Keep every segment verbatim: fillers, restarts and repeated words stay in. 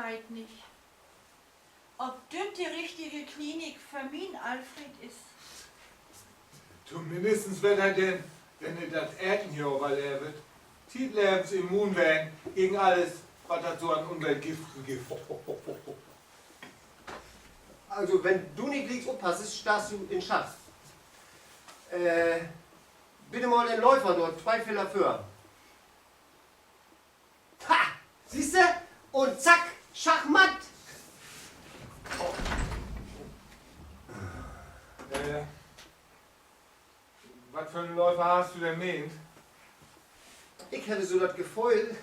Weit nich, of düt de richtige Klinik för mien Alfred is. Tominnst werd he denn, wenn he dat Eten hier överleevt, tietlevens immun ween gegen allens, wat dat so an Umweltgiften gifft. Also, wenn du nich glieks oppasst, steihst du in Schach. Äh, bitte mal den Läufer dor twee Feller vör. Ha! Siehste? Un zack, Schachmatt! Äh, wat för 'n Läufer hest du denn meent? Ik heff so dat Geföhl,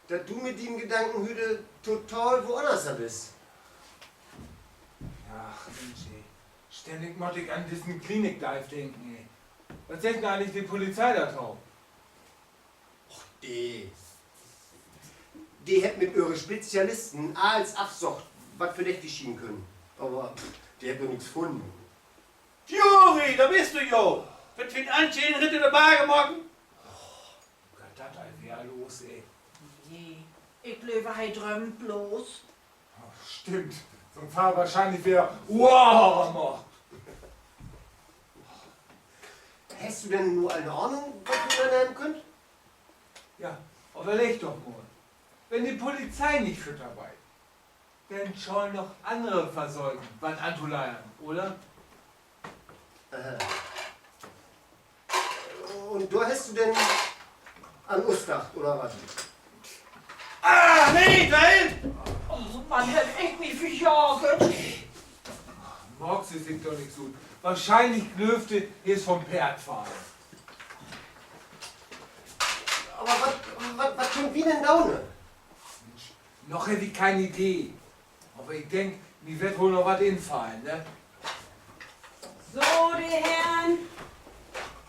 dat du mit dien Gedanken hüüt total woanners büst. Ach, Minsch, ey. Stännig mutt ik an dissen Klinikdief denken, ey. Wat seggt denn egentlich de Polizei dorto? Och, de, de hebbt mit öre Spezialisten allens afsöcht, wat verdächtig schienen kunn. Aver, pff, de hebbt doch nix funnen. Juri, dor büst du jo! Wüllt wi en Anscheed in Ritt in de Barg maken? Geiht dat al weer los, ey? Nee, ik glööv, he dröömt bloots. Stimmt. So'n Fall wahrscheinlich weer. Wow, maakt. Hest du denn nu al 'ne Ahnung, wat wi ünnernehmen köönt? Ja, överlegg doch mal. Wenn de Polizei nich schütt weit, denn schall noch annere versöken, wat antoleren, oder? Un dor hest du denn an us dacht, oder wat? Ah, nee, dor hen! Oh Mann, heff ik mi verjaagt. Maakt Se sik doch nix ut. Wahrscheinlich glöövt he, he is vun't Peerd fallen. Aver wat, wat, wat köönt wi denn doon? Noch heff ik keen Idee. Aver ik denk, mi warrt woll noch wat infallen, ne? So, de Herren,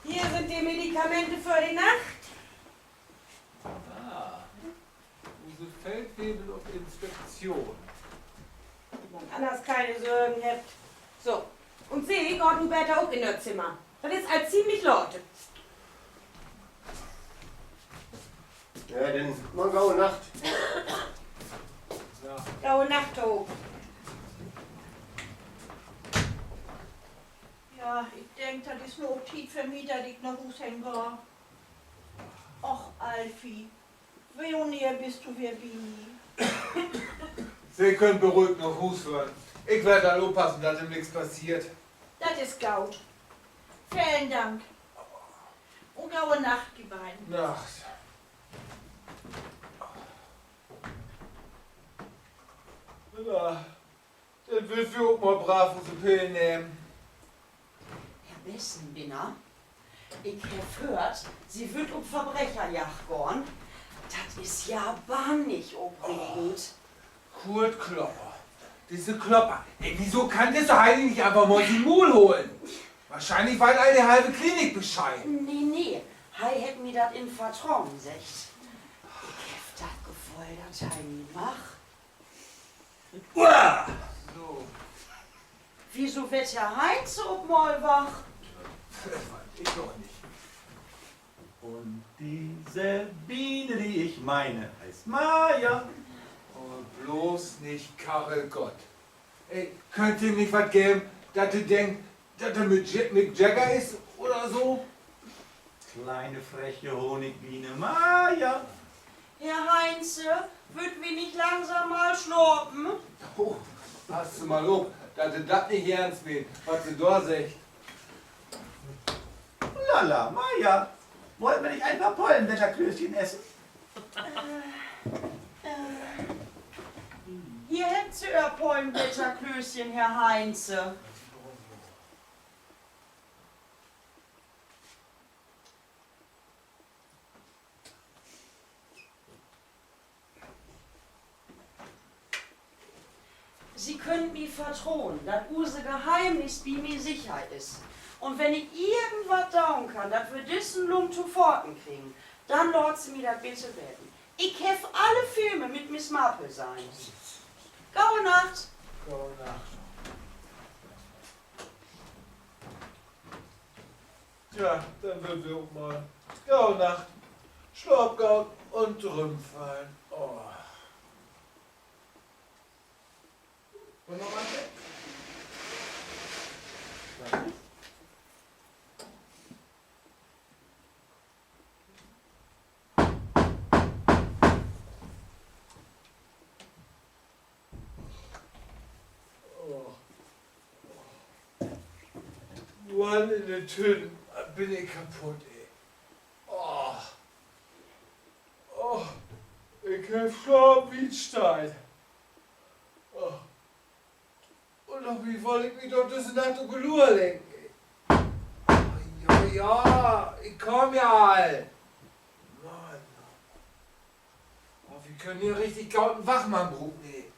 hier sünd de Medikamente för de Nacht. Ah, use Feldwebel op Inspektion. Wenn man anners keine Sorgen hebbt. So, un Se gaht nu beter ok in dat Zimmer. Dat is al ziemlich laat. Ja, denn mal gode Nacht. Gode Nacht ok. Ja, ik denk, dat is nu ok Tiet för mi, dat ik na Huus hen gah. Och, Alfie, wannehr büst du weer bi mi? Se köönt beruhigt na Huus föhren. Ik warr dor oppassen, dat em nix passeert. Dat is goot. Velen Dank. Un gode Nacht, ji beiden. Nacht. Na, denn wüllt wi ok mal brav use Pillen nehmen. Herr Bessenbinner, ik heff höört, Se wüllt op Verbrecherjagd gahn. Dat is ja bannig opregend. Kurt Klopper. Disse Klopper. Ey, wieso kann disse Heini nich eenfach mal sien Muul holen? Wahrscheinlich weet al de halve Klinik Bescheed. Nee, nee, he hett mi dat in Vertroen seggt. Ik heff dat Geföhl, dat he mi mag. Uah! So. Wieso warrt Herr Heinze op mal wach? Dat weet ik doch nich. Und diese Biene, die ich meine, heißt Maja. Un bloots nich Karel Gott. Ey, köönt Se em nich wat geven, dat he denkt, dat he mit Mick Jagger is oder so? Kleine freche Honigbiene Maja. Herr Heinze, wüllt wi nich langsam mal slapen? Oh, passt Se mal op, dat Se dat nich eernst meent, wat Se dor seggt. Lala, Maja, wollen wir nicht ein paar Pollenblätterklößchen essen? Hier hebbt Se Ehr Pollenblätterklößchen, Herr Heinze. Se köönt mi vertroen, dat use Geheimnis bi mi sicher is. Un wenn ik irgendwat doon kann, dat wi dissen Lump to faten kriegen, denn laat Se mi dat bitte weten. Ik heff alle Filme mit Miss Marple sehn. Gode Nacht. Gode Nacht. Tja, denn wüllt wi ok mal. Gode Nacht. Slaapt goot un dröömt fein. Oh. Mann, in de Tünn, bün ik kaputt, ey. Oh. Oh, ik heff slapen wie en Stein. Oh. Un dorbi wull ik mi doch düsse Nacht op de Luur leggen, ey. Ja, ja, ik kaam ja al. Mann. Oh, wi köönt hier richtig goot en Wachmann bruken, ey.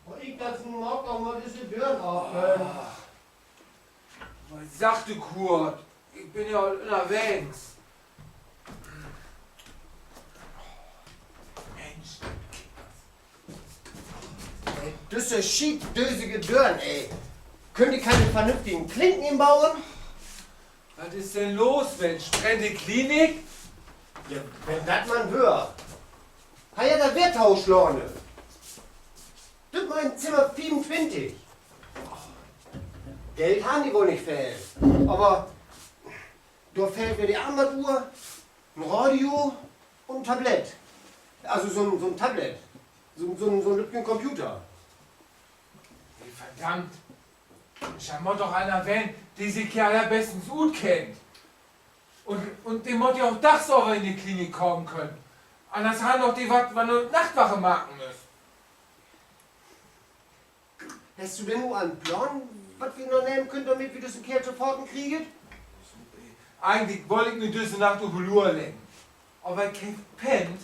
Wo ik dat nu maak, dat man düsse Dören op köönt. Mal sachte, Kurt. Ik bün ja al ünnerwegens. Mensch, dat Kickers. Ey, düsse schietdösige Dören, ey. Köönt ji keen vernünftigen Klinken inbuen? Wat is denn los, Mensch? Brennt de Klinik? Ja, wenn dat man wöör. Harr ja dat Weertausch lahn. Düt mal in Zimmer fiefuntwintig. Geld harrn de woll nich veel, aver dor fehlt weer de Armbanduhr, en Radio un en Tablett. Also so'n, so'n Tablett. So'n, so'n, so'n lüttjen Computer. Ey, verdammt. Dor mutt doch een ween, de sik hier allerbestens utkennt. Un, un de mutt ja ok dagsöver in de Klinik kamen könen. Anners harrn doch de wat, wat Nachtwache maken müsst. Hest du denn nu en Plaan, wat wi ünnernehmen köönt, dormit wi düssen Keerl to faten kriegt? Egentlich wull ik mi düsse Nacht op de Luur leggen. Aver ik heff pennt,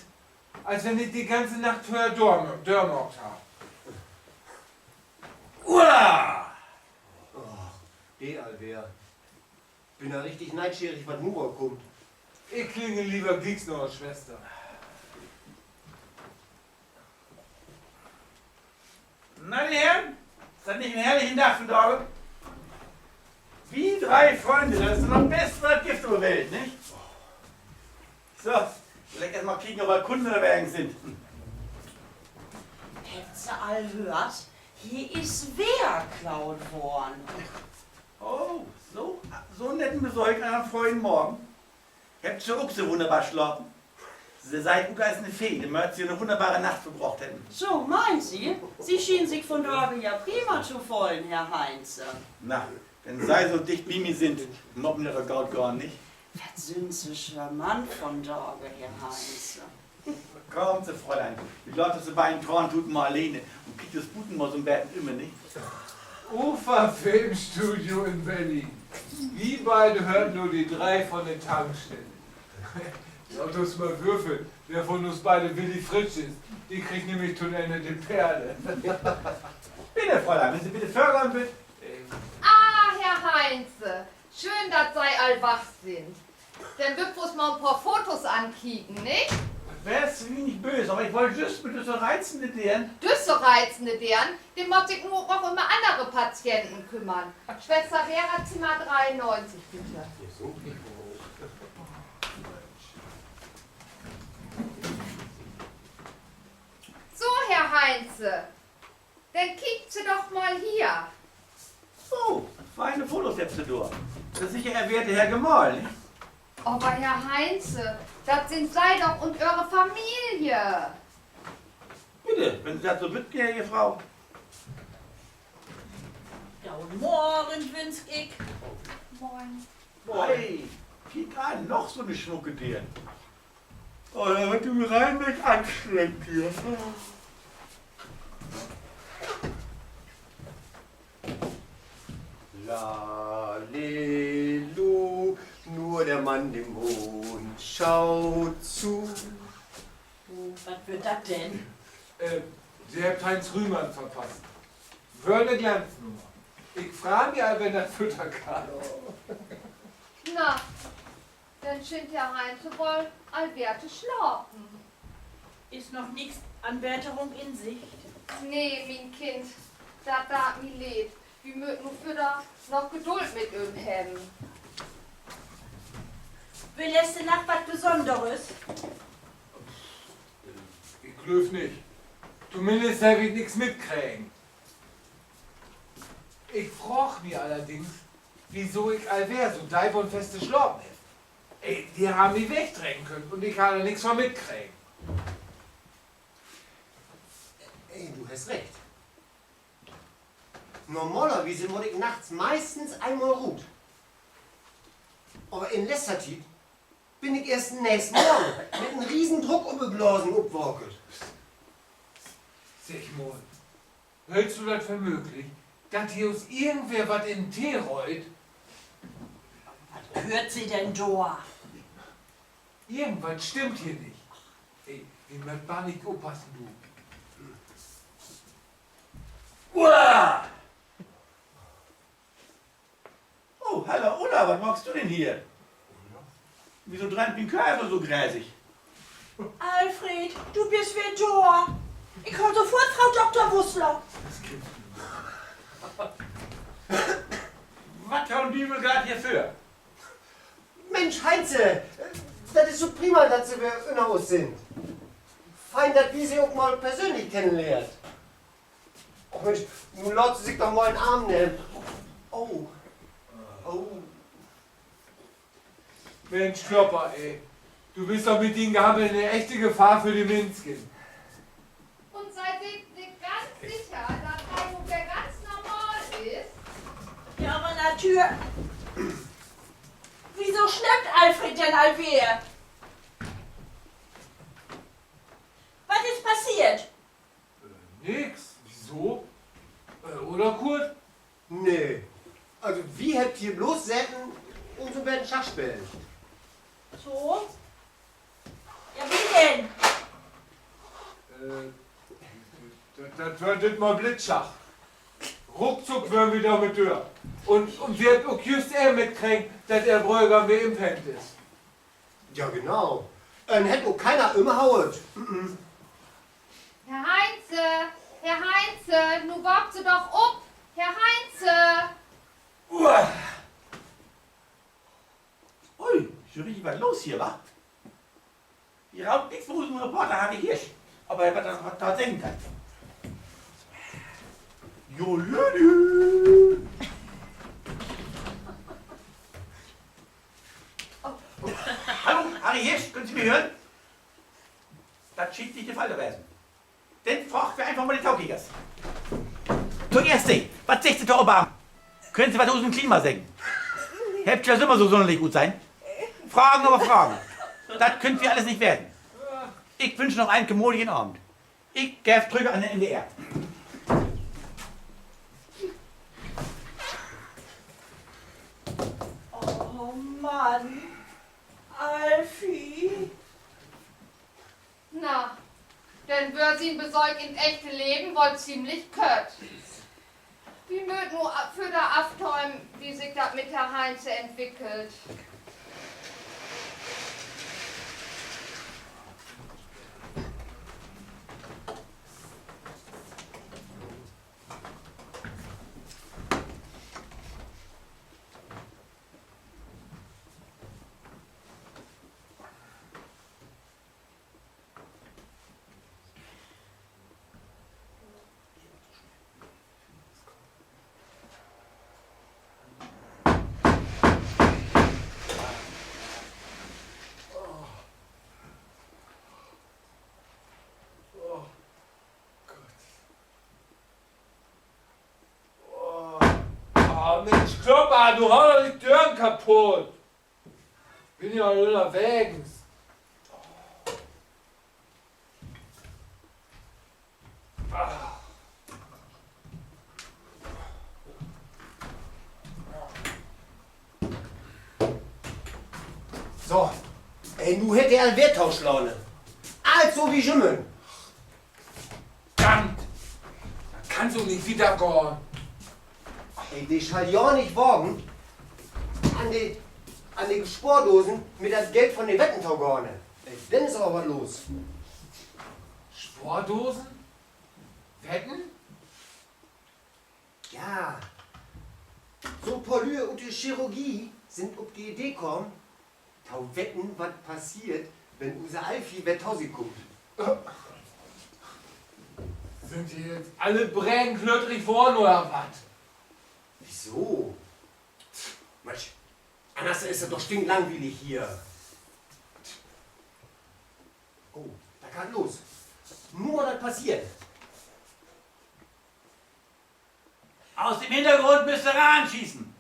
as wenn ik de ganze Nacht vörher dör-, dörmaakt harr. Uah! Och, de al weer. Bün ja richtig neeschierig, wat nu woll kummt. Ik klingel lever glieks noch, Swester. Na, de Herren, is dat nich en herrlichen Dag vandaag? Wi dree Fründe, dat is doch dat Beste, wat dat gifft op de Welt, nich? So, will ik eerst mal kieken, of al Kunnen ünnerwegens sünd. Hebbt Se al höört? Hier is weer klaut worrn. Oh, so, so 'n netten Besöök an en fröhen Morgen. Hebbt Se ok so wunnerbar slapen? Se seht ut as 'ne Fee, denn mööt Se 'ne wunnerbare Nacht verbrocht hebben. So, meent Se? Se schienen sik vundaag ja prima to föhlen, Herr Heinze. Na, wenn Se so dicht bi mi sünd, maakt mi dat goot gahn, nich? Wat sünd Se charmant vundaag, Herr Heinze. Kaamt Se, Fräulein, wi laat Se bi en Traantuten mal alleen un kiekt us buten mal so 'n beten üm, nich? Ufer Filmstudio in Berlin. Wi beide höört to de dree von de Tankstelle. Laat us mal würfeln, wer von us beide Willy Fritsch is. De kriggt nämlich to'n Enn de Perle. Bitte, Fräulein, wenn Se bitte vörgahn wüllt. Ah, Herr Heinze, schöön, dat Se al wach sünd. Denn wüllt wi us mal en poor Fotos ankieken, nich? Weest Se mi nich böös, aver ik wull jüst mit düsse reizende Deern. Düsse reizende Deern, de mutt sik nu ok noch üm annere Patienten kümmern. Swester Vera, Zimmer dreeunnegentig, bitte. So, Herr Heinze, denn kiekt Se doch mal hier. Oh, feine Fotos hebbt Se dor. Dat is seker Ehr weerte Herr Gemahl, nich? Aver Herr Heinze, dat sünd Se doch un Ehre Familie. Bitte, wenn Se dat so wüllt, gnädige Fro. Goden Morgen wünsch ik. Moin. Hey, kiek an, noch so 'ne smucke Deern. Oh, dat hett mi rein nich anstrengt hier. Lalelu, nur der Mann im Mond schaut zu. Wat weer dat denn? Äh, Se hebbt Heinz Rühmann verpasst. Weer 'ne Glanznummer. Ik frei mi al, wenn dat wietergeiht. Na, denn schient Herr Heinze woll al weer to slapen. Is noch nix an Betterung in Sicht? Nee, mien Kind, dat deit mi leed. Wi mööt nu vördaag noch Geduld mit em hebben. Weer leste Nacht wat Besonneres? Ik glööv nich. Tominnst heff ik nix mitkregen. Ik fraag mi allerdings, wieso ik al weer so deep un fest slapen heff. Ey, de harrn mi wegdrängen kunnt un ik harr dor nix von mitkregen. Ey, du hest recht. Normalerwies mutt ik nachts meistens eenmal rut. Aver in letzter Tiet bün ik eerst nächsten Morgen mit en Riesendruck opblasen opwaakt. Segg mal, höllst du dat för mööglich, dat hier us irgendwer wat in Tee röhrt? Wat höört Se denn dor? Irgendwat stimmt hier nich. Ey, wi mööt bannig oppassen, du. Uah! Oh, hallo, Ulla, wat maakst du denn hier? Wieso dreiht mien Körper so gresig? Alfred, du büst weer dor. Ik hool sofort Fro Dokter Wussler. Wat to'n Diewel geiht hier vör? Minsch, Heinze, dat is so prima, dat Se weer ünner us sünd. Fein, dat wi Se ok mal persönlich kennenlehrt. Och Minsch, nu laat Se sik doch mal in'n Arm nehmen. Oh. Oh. Minsch, Klopper, ey. Du büst doch mit dien Gammel 'ne echte Gefahr för de Minsken. Un seid Se sik ganz sicher, dat he nu weer ganz normal is? Ja, aver natür-, wieso snackt Alfred denn al weer? Wat is passeert? Äh, nix. Wieso? Äh, oder, Kurt? Nee. Also, wi hebbt hier blots seten un so'n beten Schach speelt. So? Ja, wo denn? Äh, dat, dat weer düt Mal Blitzschach. Ruckzuck weren wi dor mit dör. Un, un wi hebbt ok jüst ehr mitkregen, dat ehr Brögam weer inpennt is. Ja, genau. Em hett ok keeneen ümhaut. Herr Heinze, Herr Heinze, nu waakt Se doch op! Herr Heinze! Uah! Ui, is ja richtig wat los hier, wa? Wi raunt nix vör usen Reporter Harry Hirsch. Aver wat, wat, wat seggen kann. Jo, lüdü. Hallo, Harry Hirsch, köönt Se mi hören? Dat schient nich de Fall to wesen. Denn fraagt wi eenfach mal de Tokiekers. Toeerst Se, wat seggt Se to Obama? Köönt Se wat to usen Klima seggen? Hebbt Se dat jümmer so sünnerlich utsehn? Fragen över Fragen. Dat köönt wi allens nich weten. Ik wünsch noch en kommodigen Avend. Ik geev trügg an den N D R. Oh Mann, Alfie. Na, denn wöör sien Besöök in't echte Leven woll ziemlich kört. Wi mööt nu a-, vörder aftöven, wo sik dat mit Herr Heinze entwickelt. Oh, Minsch, Klopper, du haust doch de Dören kaputt. Bün ja al ünnerwegens. So, ey, nu hett de al weer toslaan. Allens so as jümmers. Verdammt! Dat kann so nich wietergahn. Ey, de schall ja nich wagen, an de, an de Spoordosen mit dat Geld von de Wetten to gahn. Ey, denn is aver wat los. Spoordosen? Wetten? Ja. So 'n poor Lüüd ut de Chirurgie sünd op de Idee kamen, to wetten, wat passeert, wenn use Alfie weer to sik kummt. Sünd hier nu alle Bregen klötterig worrn, oder wat? Wieso? Mensch, anners is dat doch stinklangwielig hier. Oh, dat geiht los. Nu mutt dat passeren. Aus dem Hintergrund müsst ihr ranschießen.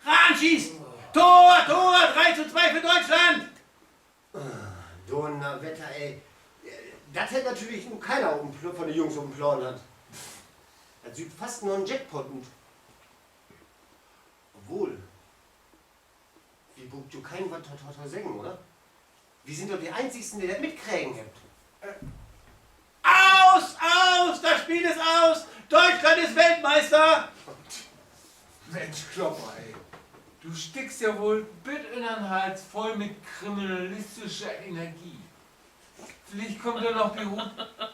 Ranschießen! Tor, Tor, drei zu zwei für Deutschland! Donnerwetter, ey. Dat hett natürlich nu keiner op 'n Pl-, von de Jungs op 'n Plaan hatt. Dat süht fast na 'n Jackpot ut. Obwohl, wi bruukt jo keen wat to, to, to seggen, oder? Wi sünd doch de eenzigsten, de dat mitkregen hebbt. Aus, aus, das Spiel ist aus! Deutschland ist Weltmeister! Mensch, Klopper, ey. Du stickst ja woll bit ünner'n Hals vull mit kriminalistischer Energie. Villicht kummt dor noch bi rut,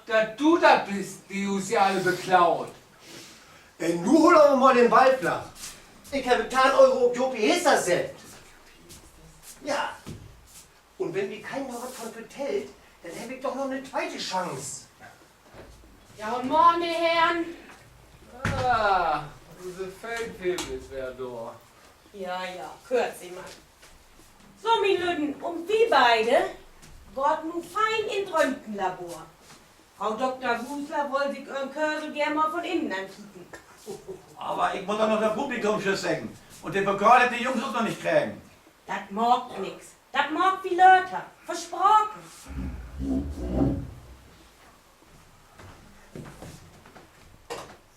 dat du dat büst, de us hier alle beklaut. Ey, nu hool aver mal den Ball flach. Ik heff teihn Euro op Jopi Hissers sett. Ja. Un wenn mi keeneen wat von vertellt, denn heff ik doch noch 'ne tweite Chance. Ja, un morgen, de Herren? Ah, use Feldwebel is weer dor. Ja, ja, höört Se man. So, mien Lütten, un wi beide gaht nu fein in't Röntgenlabor. Fro Dokter Gusler wull sik Ehren Körsel geern mal von innen ankieken. Aver ik mutt doch noch dat Publikum Tschüss seggen. Un de Pokal hebbt de Jungs ok noch nich kregen. Dat maakt nix. Dat maakt wi later. Verspraken.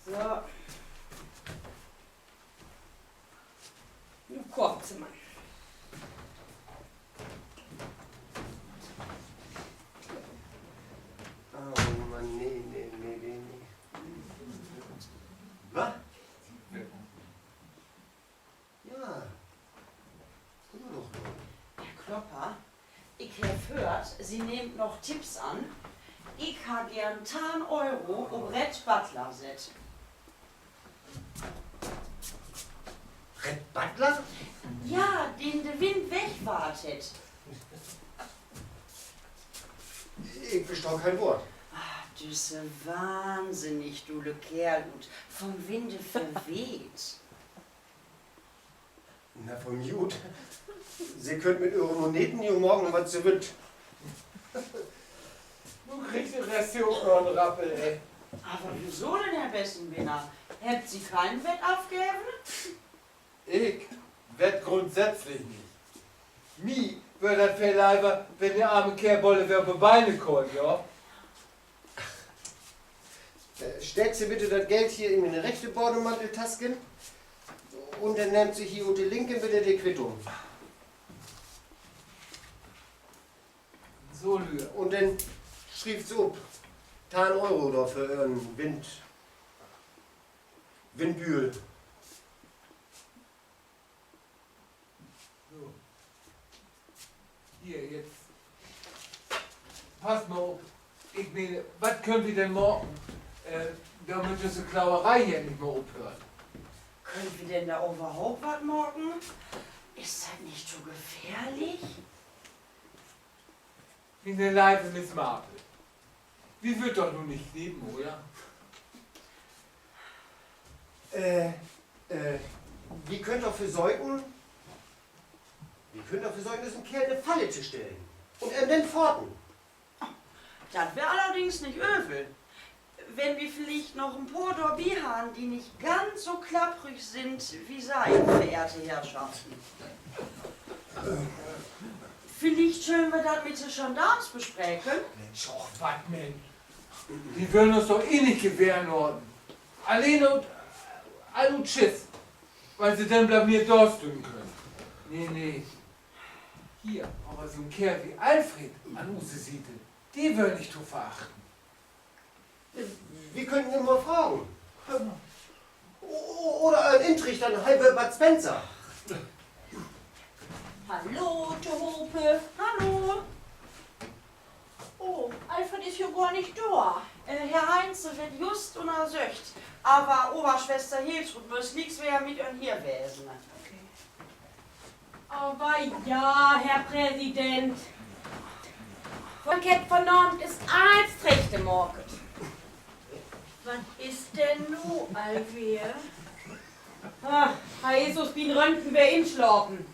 So. Nu kaamt Se man. Oh Mann, nee, nee, nee, nee, nee. Wat? Ja. Kummt doch mal. Herr Klopper, ik heff höört, Se nehmt noch Tipps an. Ik harr geern teihn Euro op Rhett Butler sett. Rhett Butler? Ja, den de Wind wegwaadt hett. Ik verstah keen Woort. Ah, düsse wahnsinnig dule Keerl ut, vom Winde verweht. Na, von mi ut. Se köönt mit Öre Moneten jo maken, wat Se wüllt. Nu kriegt de Rest hier ok noch en Rappel, ey. Aver wieso denn, Herr Bessenbinner? Hebbt Se keen Wett afgeven? Ik wett grundsätzlich nich. Mi weer dat veel leiver, wenn de arme Keerl bolle weer op de Beine keem, ja? Äh, stellt Se bitte dat Geld hier in mien rechte Bademanteltask in. Un denn nehmt Se hier ut de linke bitte de Quittung. So, Lüe. Un denn schrievt Se op: teihn Euro dorför, Ehren Wind-, Windbüdel. So. Hier, jetzt. Passt mal op. Ik meen, wat köönt wi denn maken, äh, dormit düsse Klaueree hier nich mehr ophöört? Köönt wi denn dor överhaupt wat maken? Is dat nich to gefährlich? Miene leve Miss Marple, wi wüllt doch nu nich kniepen, oder? Äh, äh, wi köönt doch versöken, wi köönt doch versöken, düssen Keerl 'ne Falle to stellen un em denn faten. Dat weer allerdings nich övel, wenn wi villicht noch en poor dorbi harrn, de nich ganz so klapprig sünd as Se, verehrte Herrschaften. Villicht schöölt wi dat mit de Gendarms bespreken? Mensch, och wat, Mensch. De wüllt us doch eh nich gewähren laten. Alleen ut, all ut Schiss, wiel se denn blameert dor stahn köönt. Nee, nee. Hier, aver so'n Keerl as Alfred an use Siet, de weer nich to verachten. Wi köönt em mal fragen. O-, oder en Intrichter, he weer Bud Spencer. Hallo tohope. Hallo. Oh, Alfred is jo gor nich dor. Äh, Herr Heinze warrt just ünnersöcht, aver Oberschwester Hiltrud müss nix mehr mit em hier wesen. Aver ja, Herr Präsident. Von Kepp vernahmt is allens trechtemaakt. Wat is denn nu al weer? Ah, he is us bi'n Röntgen weer inslapen.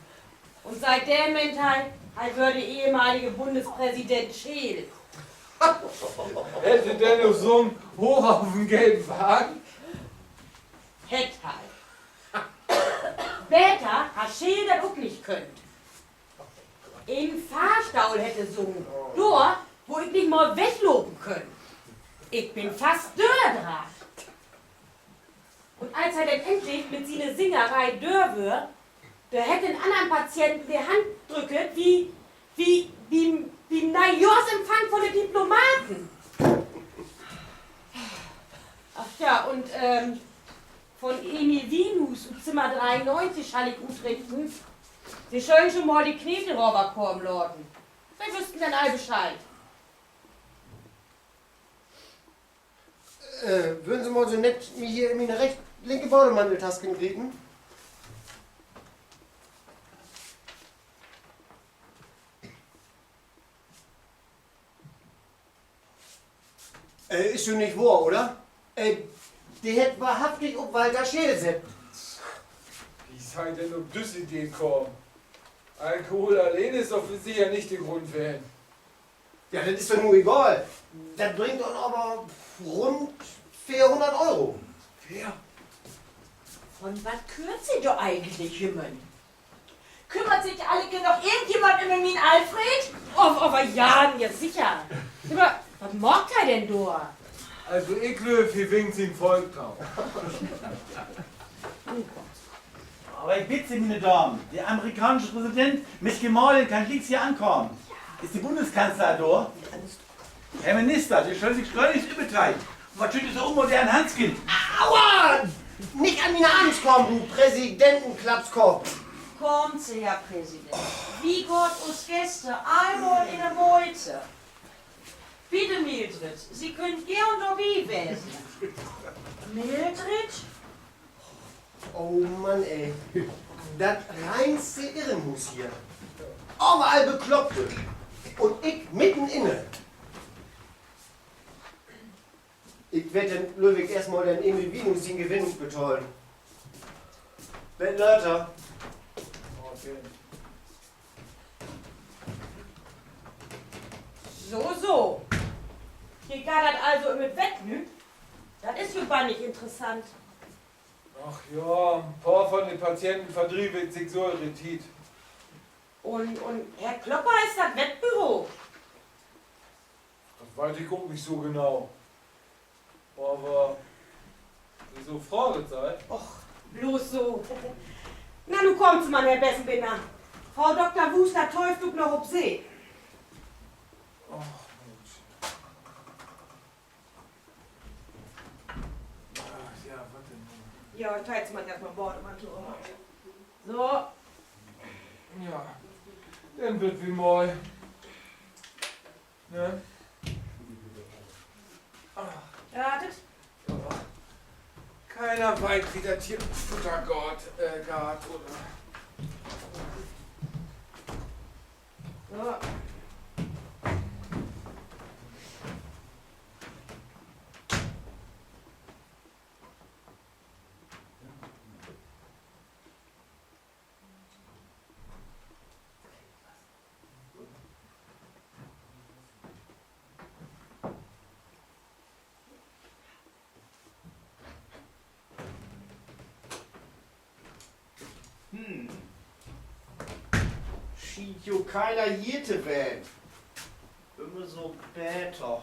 Un siet dem meent he, he wöör de ehemalige Bundespräsident Scheel. Hett he denn ok sung Hoch auf'n gelben Wagen? Hett he. Beter harr Scheel dat ok nich köönt. In Fahrstohl hett he sungen, dor, wo ik nich mal weglopen köön. Ik bün fast dördraggt. Un as he denn endlich mit siene Singeree dör wöör, dor hett he en annern Patienten de Hand drückt, wie, wie, wie, wie Neejohrsempfang von de Diplomaten. Ach ja, un, ähm, von Emil Wienhuus ut Zimmer dreiundneunzig schall ik utrichten, Se schöölt schon mal de Knete röverkamen laten. Se wüssten denn all Bescheid. Äh, wörrn Se mal so nett, mi hier in miene recht-, linke Bademanteltask gripen? Äh, is jo nich wohr, oder? Äh, de hett wahrhaftig op Walter Scheel seppt. Wie is he denn op düsse Idee kamen? Alkohol alleen is doch sicher nich de Grund ween. Ja, dat is doch nu egal. Dat bringt doch aver rund veerhunnert Euro. Veer? Von wat köört Se dor egentlich jümmer? Kümmert sik all noch irgendjemand üm mien Alfred? Of, aver ja, ja, sicher. Aver wat maakt he denn dor? Also, ik glööv, he winkt sien Volk to. Aver ik bidd Se, miene Damen, de amerikaansche Präsident mit Gemahlin kann glieks hier ankamen. Is de Bundeskanzler dor? Herr Minister, Se schöölt sik schleunigst ümkleiden. Wat süht Se so unmodern ut, Hansken? Aua! Nich an miene Arms kamen, du Präsidentenklapskopp! Kaamt Se, Herr Präsident. Wi gaht us Gäste all mal in de Mööt. Bitte, Mildred, Se köönt geern dorbi wesen. Mildred? Oh Mann, ey. Dat reinste Irrenhuus hier. Överall Bekloppte. Un ik midden inne. Ik warr denn, glööv ik, eerstmal den Emil Wienhuus sien Gewinn utbetahlen. Bet later. So, so. Hier geiht dat also üm 't Wett nu. Dat is jo bannig interessant. Ach ja, en poor von de Patienten verdrievet sik so ehr Tiet. Un, un Herr Klopper is dat Wettbüro? Dat weet ik ok nich so genau. Aver wieso fraagt Se? Och, blots so. Na, nu kaamt Se man, Herr Bessenbinner. Fro Dokter Wüst töövt ok noch op Se. Ach, Minsch. Ach, ja, wat denn nu? Ja, teils man dat mal Bademantel üm. So. Ja, denn wüllt wi mal. Ne? Ja, dat. Keiner weet, wo dat hier futter gaht, äh, gaht, oder? So. Hm. Schient jo keiner hier to ween. Ümmer so beter.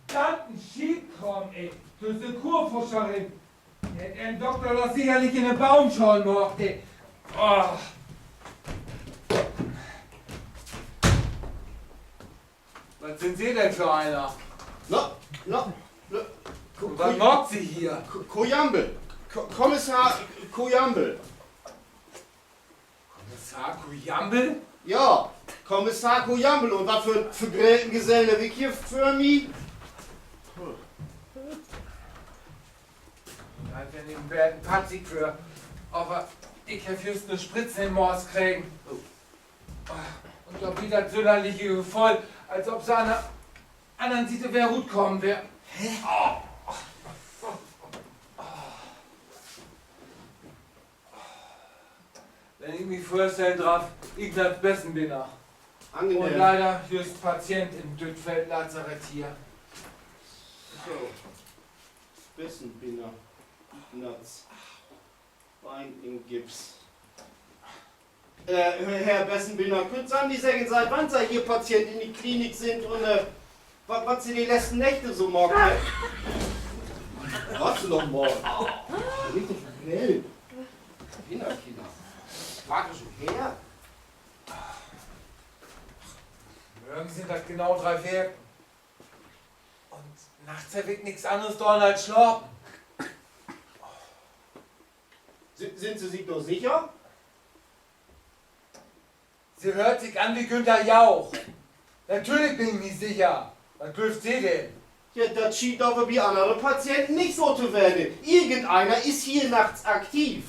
Dat en Schietkraam, ey. Düsse Kurvforschersch. De hett ehren Doktordag sicherlich in de Baumschaal maakt, ey. Oh. Wat sünd Se denn för eener? Na, na, na, Ku-, Wat Ku-, maakt Se hier? Ku-, Kujambel. Ku-, Kommissar Kujambel. Kommissar Kujambel? Ja, Kommissar Kujambel. Un wat för, för gröten Gesellen heff ik hier vör mi? Ja, Denn ik beten patzig weer, aver ik heff jüst 'ne Spritz in'n Moors kregen. Un dor weer dat sünnerliche Geföhl, as of se an de annern Siet weer rutkamen weer. Wenn ik mi vörstellen draff, Ignaz Bessenbinner. Un leider jüst Patient in düt Feldlazarett hier. So, Bessenbinner, Ignaz. Been in Gips. Äh, Herr Bessenbinner, köönt Se mi seggen, siet wann Se hier Patient in de Klinik sünd un, äh, wat, wat Se de letzten Nächte so maakt hebbt? Wat Se noch mal? Nich so veel. Kinner, Kinner. Wat is her? Morgen sünd dat genau dree Weken. Un nachts heff ik nix anners daan as slapen. Sünd Se sik dor sicher? Se höört sik an wie Günter Jauch. Natürlich bün ik mi sicher. Wat glöövt Se denn? Ja, dat schient aver bi annere Patienten nich so to wesen. Irgendeiner is hier nachts aktiv.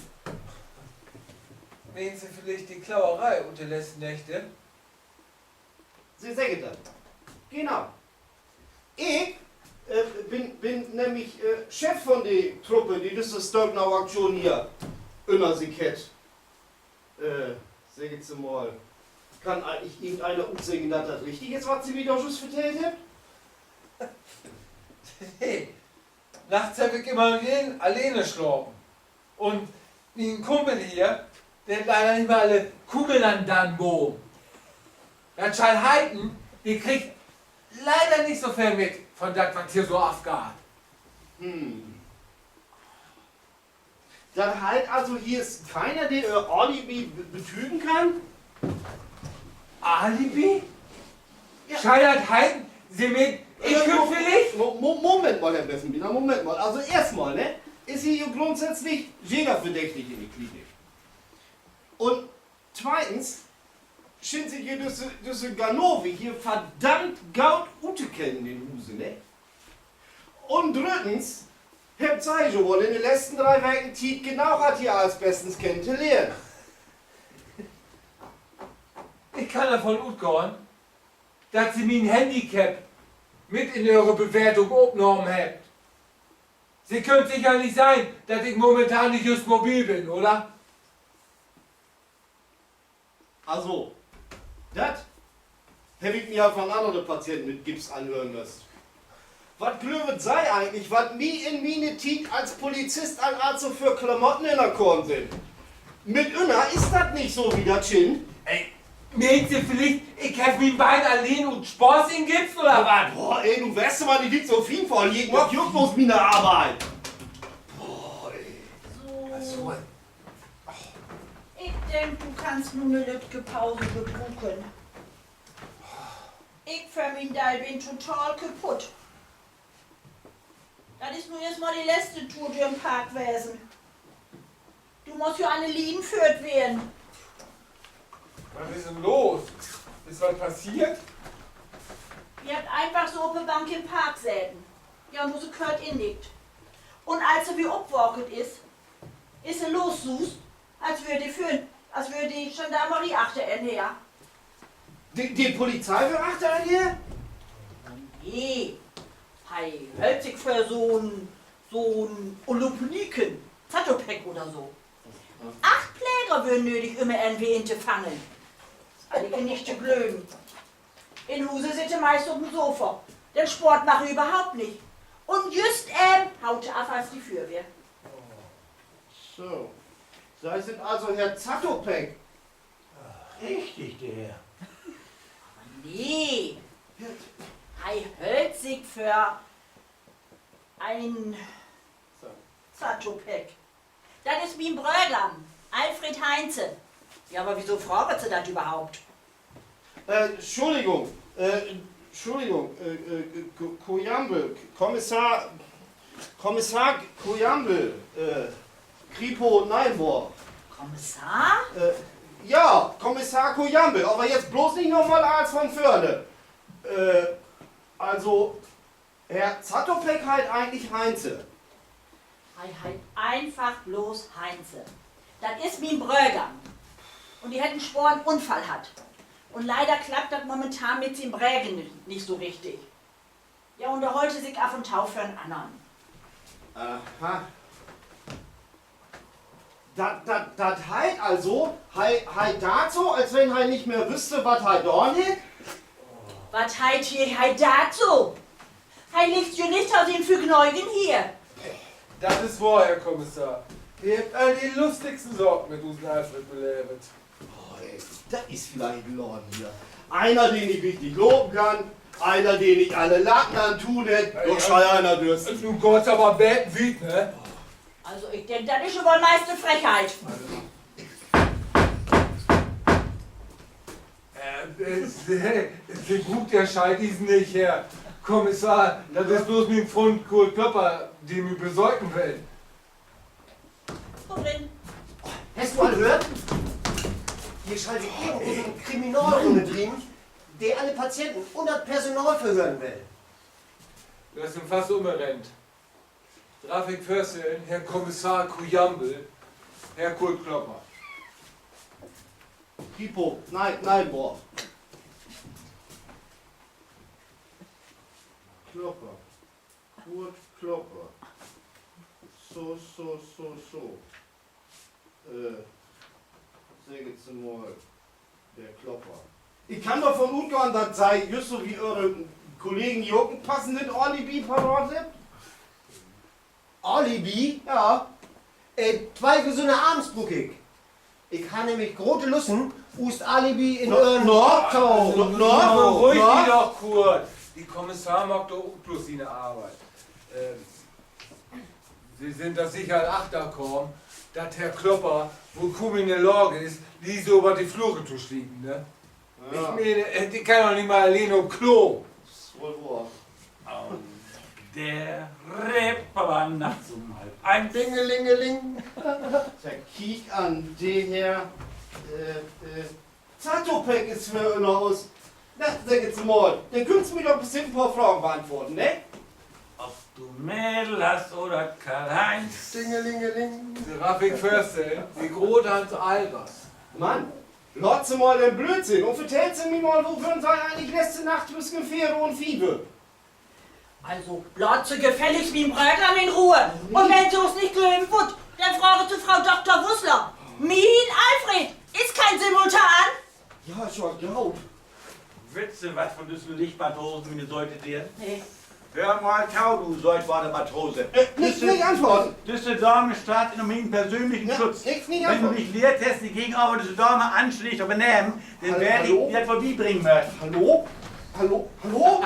Meent Se villicht de Klaueree ut de letzten Nächte? Se seggt dat. Genau. Ik, äh, bün, bün nämlich, äh, Chef von de Truppe, de düsse Stöknau-Aktion hier ünner sik hett. Äh, seggt Se mal, kann egentlich irgendeiner utseggen, dat dat richtig is, wat Se mi dor jüst vertellt hebbt? Nachts heff ik immer alleen, alleen slapen. Un mien Kumpel hier, de hett leider nich mehr alle Kugeln an'n Dannenboom. Dat schall heten, de kriggt leider nich so veel mit von dat, wat hier so afgaht. Dat heet also, hier is keiner, de Ehr Alibi be-, betügen kann? Alibi? Schall dat heten, Se meent, ik köönt villicht? Mo-, Mo-, Moment mal, Herr Bessenbinner, Moment mal. Also eerstmal, ne, is hier ja grundsätzlich jeder verdächtig in de Klinik. Un tweetens schient sik hier düsse, düsse Ganove hier verdammt goot uttokennen in Huse, ne? Un drüttens hebbt Se jo woll in de letzten dree Weken Tiet genoog hatt, hier asbestens kennen to lehren. Ik kann dorvon utgahn, dat Se mien Handicap mit in Ehre Bewertung opnahmen hebbt. Se köönt sicher nich sehn, dat ik momentan nich jüst mobil bün, oder? Also, dat heff ik mi al von annere Patienten mit Gips anhören müsst. Wat glöövt Se egentlich, wat mi in miene Tiet as Polizist al, also för Klamotten inkamen sünd? Mitünner is dat nich so, wie dat schient. Ey, meent Se villicht, ik heff mien Been alleen ut Spaaß in Gips, oder wat? Boah, ey, nu weerst du mal nich so fien vör mi. Ik maak ja ok bloots miene Arbeit. Boah, ey. So. Ik denk, du kannst nu 'ne lüttke Paus gebruken. Ik för mien Deel bün total kaputt. Dat is nu eerstmal de letzte Tour dör'n Park wesen. Du musst jo an de Lien föhrt weern. Wat is denn los? Is wat passeert? Wi hebbt eenfach so op de Bank in'n Park seten. Ja, un use Kööt innickt. Un as se weer opwaakt is, is se lossuust, as weer de Fön-, as weer de Gendarmerie achter ehr her. De, de Polizei weer achter ehr her? Nee, he höllt sik för so'n, so'n Olympioniken, Zatopek oder so. Acht Pleger weren nödig, üm em weer intofangen. Is allens nich to glöven. In Huse sitt he meist op en Sofa. Den Sport maakt he överhaupt nich. Un jüst em haut he af as de Füerwehr. So. Se sünd also Herr Zatopek? Richtig, de Herr. Nee, he höllt sik för en Zatopek. Dat is mien Brögam, Alfred Heinze. Ja, aver wieso fraagt Se dat överhaupt? Äh, Schuldigung, äh, Schuldigung, äh, äh, Ko-, Kojambel, Kommissar, Kommissar Kojambel, äh, Kripo Neienborg. Kommissar? Äh, ja, Kommissar Kojambel, aver jetzt bloots nich noch mal allens von vörne. Äh, also, Herr Zatopek heet egentlich Heinze. He heet eenfach bloots Heinze. Dat is mien Brögam. Un de hett en sworen Unfall hatt. Un leider klappt dat momentan mit sien Bregen nich so richtig. Ja, un dor hollt he sik af un to för 'n annern. Aha. Dat, dat, dat heet also, he, he deit so, as wenn he nich mehr wüsst, wat he daan hett? Wat heet hier, he deit so? He liggt jo nich to sien Vergnögen hier. Dat is wohr, Herr Kommissar. Wi hebbt all de lustigsten Saken mit usen Alfred beleevt. Oh, ey, dat is villicht en Laden hier. Einer, de nich richtig lopen kann, einer, de nich alle Latten an Tuun hett, dor schall einer düssen. Nu gaht dat aver beten wiet, ne? Also, ik denk, dat is jo woll meist de Frechheit. Äh, äh, Se, Se bruukt de Schalldiesen nich, Herr Kommissar. Dat is bloots mien Fründ Kurt Klopper, de mi besöken will. Hest du al höört? Hier schall sik irgendwo en Kriminal rümmdrieven, de alle Patienten un dat Personal verhören will. Dor is en Fass ümrennt. Draff ik vörstellen, Herr Kommissar Kujambel, Herr Kurt Klopper. Pipo, nee, nee, Boah. Klopper. Kurt Klopper. So, so, so, so. Äh, seggt Se mal, de Klopper. Ik kann dorvon utgahn, dat Se jüst so wie Ehre Kollegen hier ok en passendet Alibi paraat hebbt. Alibi? Ja. Äh, twee gesünne Avends bruuk ik. Ik harr nämlich grote Lusten, us Alibi in Ehren to... Na, beruhig di doch, Kurt. De Kommissar maakt doch ok bloots siene Arbeit. Se sünd dor seker al achterkamen, dat Herr Klopper woll kuum in de Laag is, liese över de Flure to sliepen, ne? Ik meen, de kann doch nich mal alleen op Klo. Is woll wohr. De Reeperbahn nachts um halb eins. Dingelingeling. Kiek an, de Herr, äh, äh, Zatopek is wedder ünner us. Na, seggt Se mal, denn köönt Se mi doch bestimmt en poor Fragen beantwoorden, ne? Of du Mädel hast oder Karl-Heinz. Dingelingeling. Se, draff ik vörstellen, de grote Hans Albers. Mann, laat Se mal den Blöödsinn un vertellt Se mi mal, wovun Se egentlich letzte Nacht twüschen veer un fief Also, laat Se gefälligst mien Brögam in Ruhe. Un wenn Se us nich glöven wüllt, denn fraagt Se Fro Dokter Wussler. Mien Alfred is keen Simultan. Ja, is jo goot. Wüsst Se wat von düsse Lichtmatrosen, mien söte Deern? Nee. Höör mal to, du sötwade Matrose. Äh, nich, nich antworten. Düsse Dame steiht ünner mien persönlichen Schutz. Wenn du nich lehrt hest, di gegenöver düsse Dame anstännig to benehmen, denn weer ik di dat woll bibringen mööt. Hallo? Hallo? Hallo?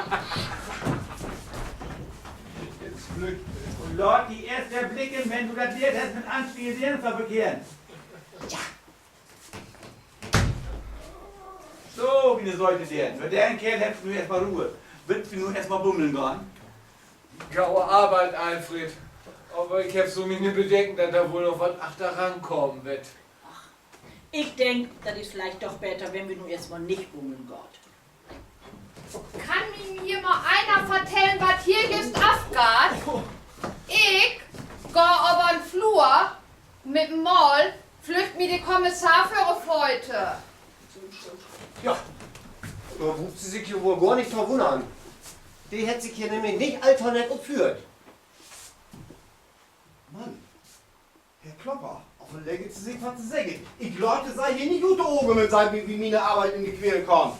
Un laat di eerst weer blicken, wenn du dat lehrt hest, mit anständige Deerns to verkehren. So, mien söte Deern, för den Keerl hebbt wi nu eerstmal Ruhe. Wüllt wi nu eerstmal bummeln gahn? Gode Arbeit, Alfred. Aver ik heff so miene Bedenken, dat dor woll noch wat achteran kamen warrt. Ik denk, dat is villicht doch beter, wenn wi nu eerstmal nich bummeln gaht. Kann mi hier mal eener vertellen, wat hier jüst afgaht? Ik gah över 'n Flur, mit mal flüggt mi de Kommissar vör de Fööt. Ja, dor bruukt Se sik jo woll gor nich to wunnern. De hett sik hier nämlich nich all to nett opföhrt. Mann, Herr Klopper, överleggt Se sik, wat Se seggt. Ik laat Se hier nich ut de Ogen, wenn Se mi bi miene Arbeit in de Quere kaamt.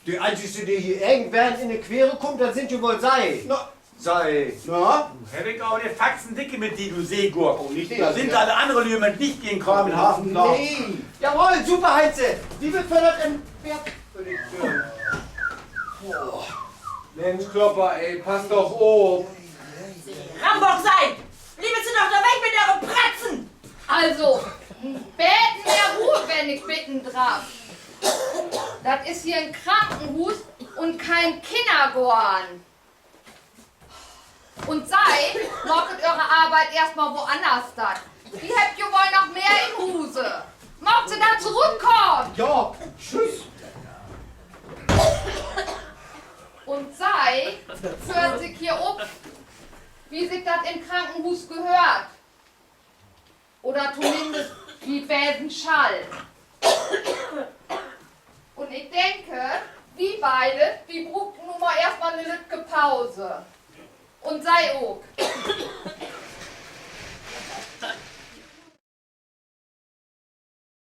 De eenzigste, de hier irgendwenn in de Quere kummt, dat sünd jo woll Se. Na, Se. Na? Nu heff ik aver de Faxen dicke mit di, du Seegurk. Oh, nich de... Sünd all de annere Lüüd mit wichtigeren Kraam in Hafen kaamt? Nee. Jawoll, super, Heinze. Wi wüllt för dat in... Mensch, Klopper, ey, pass doch op. Rambock, Se! Blievt Se doch dor weg mit Ehre Pratzen! Also, en beten mehr Ruhe, wenn ik bidden draff. Dat is hier en Krankenhuus un keen Kinnergoorn. Un Se, maakt Ehre Arbeit eerstmal woanners, dat... Wi hebbt jo woll noch mehr in Huse. Maakt Se, dat Se rutkamt. Ja, tschüss. Un Se, föhrt sik hier op, Wie sik dat in Krankenhuus gehöört. Oder tominnst, wie 't wesen schall. Un ik denke, wi beide, wi bruukt nu mal eerstmal 'ne lüttke Pause. Un Se ok.